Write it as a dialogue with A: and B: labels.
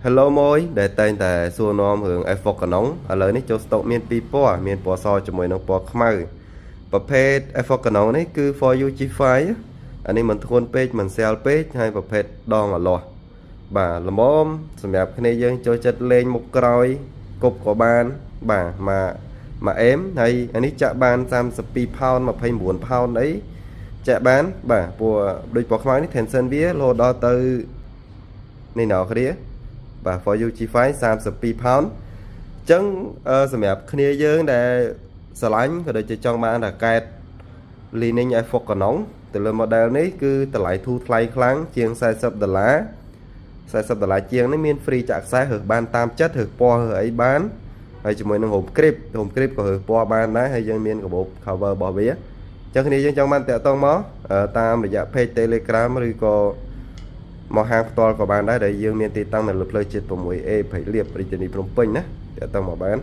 A: Hello មួយដែលតែងតែសួរនាំរឿង F4 កណុងឥឡូវនេះចូលស្តុកមានពីរពណ៌មានពណ៌សជាមួយនឹងពណ៌ខ្មៅប្រភេទ F4 កណុងនេះគឺ for you G5 អានេះមិនធ្ងន់ពេកមិនស្រាលពេកហើយប្រភេទដងអាលាស់បាទល្មមសម្រាប់គ្នាយើងចូលចិត្តលេងមុខក្រោយគប់ក៏បានបាទមកមកអេមហើយអានេះចាក់បាន32ផោន29ផោនអីចាក់បានបាទព្រោះដូចពណ៌ខ្មៅនេះ tension វារហូតដល់ទៅនេះណោគ្នាបាទ for you G5 32ផោនអញ្ចឹងសម្រាប់គ្នាយើងដែលស្រឡាញ់ក៏ដូចជាចង់បានរ៉ាកែត Li-Ning F4 កណុងទៅលើ model នេះគឺតម្លៃធូរថ្លៃខ្លាំងជាង40ដុល្លារ40ដុល្លារជាងនេះមាន free ចាក់ខ្សែរើសបានតាមចិត្តរើសពណ៌រើសអីបានហើយជាមួយនឹង home grip home grip ក៏រើសពណ៌បានដែរហើយយើងមានកាបូប cover របស់វាអញ្ចឹងគ្នាយើងចង់បានតាក់ទងមកតាមរយៈ page Telegram ឬក៏មកហាងផ្ទាល់ក៏បានដែរដែលយើងមានទីតាំងនៅលើផ្លូវជាតិ 6A ព្រៃលៀបរាជធានីភ្នំពេញណាតាក់ទងមកបាន។